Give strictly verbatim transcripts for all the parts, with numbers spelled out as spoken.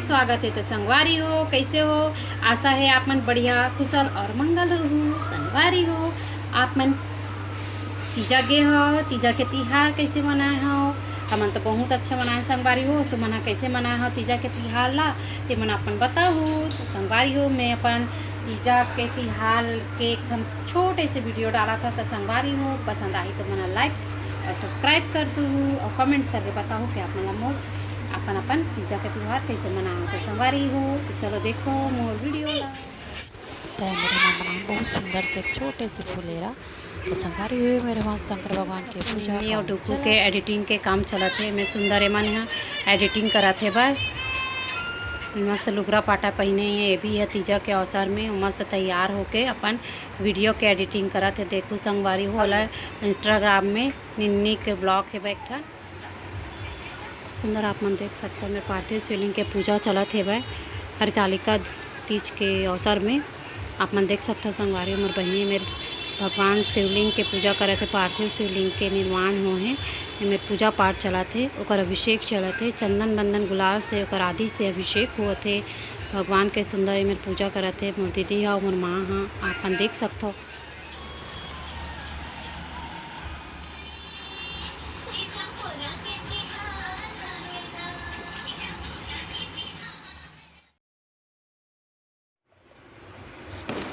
स्वागत हे। तो संगवारी हो, कैसे हो? आशा हे आप मन बढ़िया, कुशल और मंगल हो। संगवारी हो, आप मन तीजा गे हो, तीजा के तिहार कैसे मनाए हो? हमन तो बहुत अच्छा मनाए संगवारी हो। तुमन ह कैसे मनाए हो तीजा के तिहार ला, ते मन अपन बताहू। तो संगवारी हो, मैं अपन तीजा के तिहार के एक ठन छोटे से वीडियो डाला था। तो संगवारी हो, पसंद आही तो मन like और subscribe कर दू और comments करके बताहू कि आप मन ला मोर अपन अपन तीजा के तिहार कैसे मनाए हो। तो संगवारी हो, तो चलो देखो मोर वीडियो ला। तो मेरे मन बनाए बहुत सुंदर से एक छोटे से फुलेरा। तो संगवारी हो, मेरे मन शंकर भगवान के पूजा निन्नी और पाठ डुगू चलत के editing के काम चलत हे। मैं सुंदर एमन ह editing करत हे बर मस्त लुगरा पाटा पहिने हे। ये भी है तीजा के अवसर में मस्त तैयार होके अपन वीडियो के editing करत हे। देखू संगवारी हो, ओला Instagram में निन्नी के vlog हे बैठा। सुंदर आप मन देख सकते हो, मैं पार्थिव शिवलिंग के पूजा चलत हेवय हरितालिका तीज के अवसर में। आप मन देख सकते हो संगवारी, मोर बहिनी मेर भगवान शिवलिंग के पूजा करत हे। पार्थिव शिवलिंग के निर्माण हो हे, एमेर पूजा पाठ चलत हे, ओकर अभिषेक चलत हे। चंदन बंदन गुलाल से ओकर आदि से अभिषेक होवत हे। भगवान के सुंदर एमेर पूजा करत हे मोर दीदी हा, मोर माँ हा, आप मन देख सकते हो।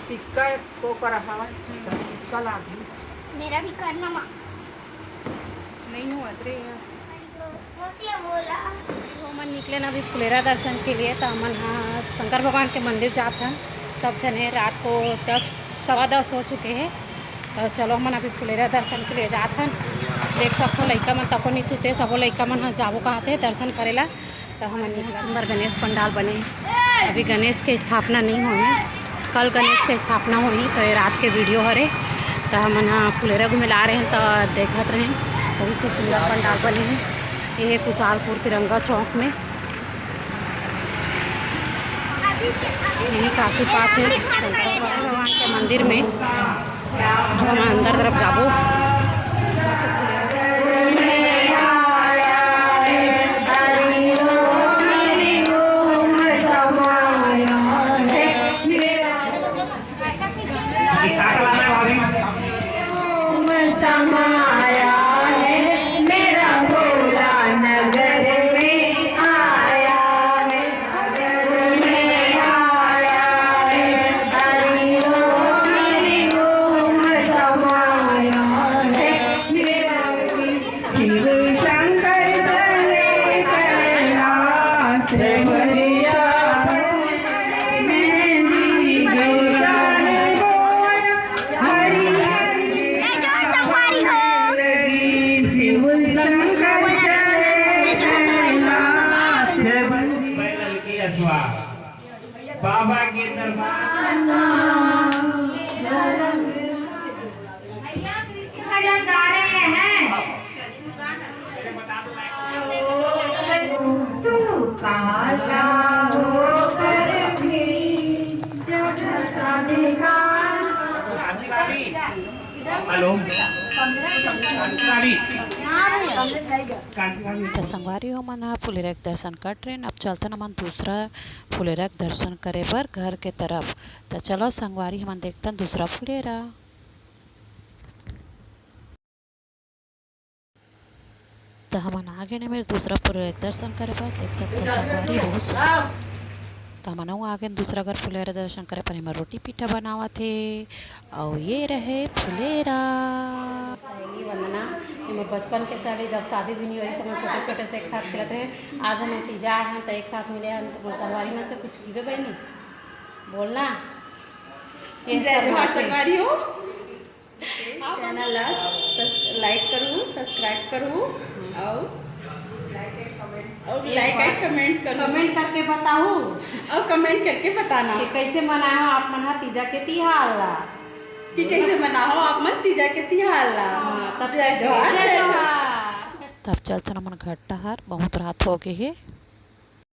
सिक्का को कर हवा, सिक्का लागी। मेरा भी करना माँ। नहीं हुआ रे। मौसी बोला। हमन निकले ना अभी फुलेरा दर्शन के लिए, तो हमन हा शंकर भगवान के मंदिर जात हन। सब जने रात को दस, सवा दस हो चुके हैं। तो चलो हमन अभी फुलेरा दर्शन के लिए जात हन। देख सकथो लइका मन तको नहीं सुते, सबो लइका मन हा जाबो कहत हे दर्शन करेला। तो हमन यहाँ सुंदर गणेश पंडाल बने हे। अभी गणेश के स्थापना नहीं होही, कल गणेश के स्थापना होही। तो ये रात के वीडियो हरे। तो हमन हा फुलेरा घूमे ला रहे हैं, तो देखत रहे बहुत से सुंदर पंडाल बने हे। ये है कुशालपुर तिरंगा चौक में, यही काशी पास है शंकर भगवान के मंदिर में। अब हम अंदर तरफ जाबो। समाया है, मेरा भोला नगर में आया है। जय जोहार संगवारी हो। जय जोहार संगवारी हो। बाबा के दरबार। भजन गा रहे हैं। तू काला होकर भी जगत का देखा। हेलो। तो संगवारी हो मन ह फुलेरा के दर्शन कर डरेन। अब चलथन हमन दूसरा फुलेरा के दर्शन करे बर घर के तरफ। तो चलो संगवारी, हमन देखथन दूसरा फुलेरा। तो हमन आ गेन एमेर दूसरा फुलेरा के दर्शन करे बर। देख सकथो संगवारी, बहुत सुंदर। तो हमन अउ आ गेन दूसरा घर फुलेरा दर्शन करे बर। एमा रोटी पीठा बनावत हे, अउ ये रहे फुलेरा। सहेली वंदना, ये मोर बचपन के सहेली, जब शादी भी नहीं होई, सब छोटे छोटे से एक साथ खेलत रहे। आज हम तीजा आए हैं तो एक साथ मिले हैं, तो मोर संगवारी में से कुछ पीबे बहनी, बोलना। ये जय जोहार संगवारी हो। आप चैनल ला सब्स-, like करू, subscribe करू, और, और like and comment करू। Comment करके बताहू। और comment करके बताना। कि कैसे मनाए हो आप मन ह तीजा के तिहार ला। कि कैसे मनाए हो आप मन तीजा के तिहार ला। हाँ, तब जय जोहार, जय जय जोहार। जोहार। तब चलथन हमन घर डहर, बहुत रात हो गे हे।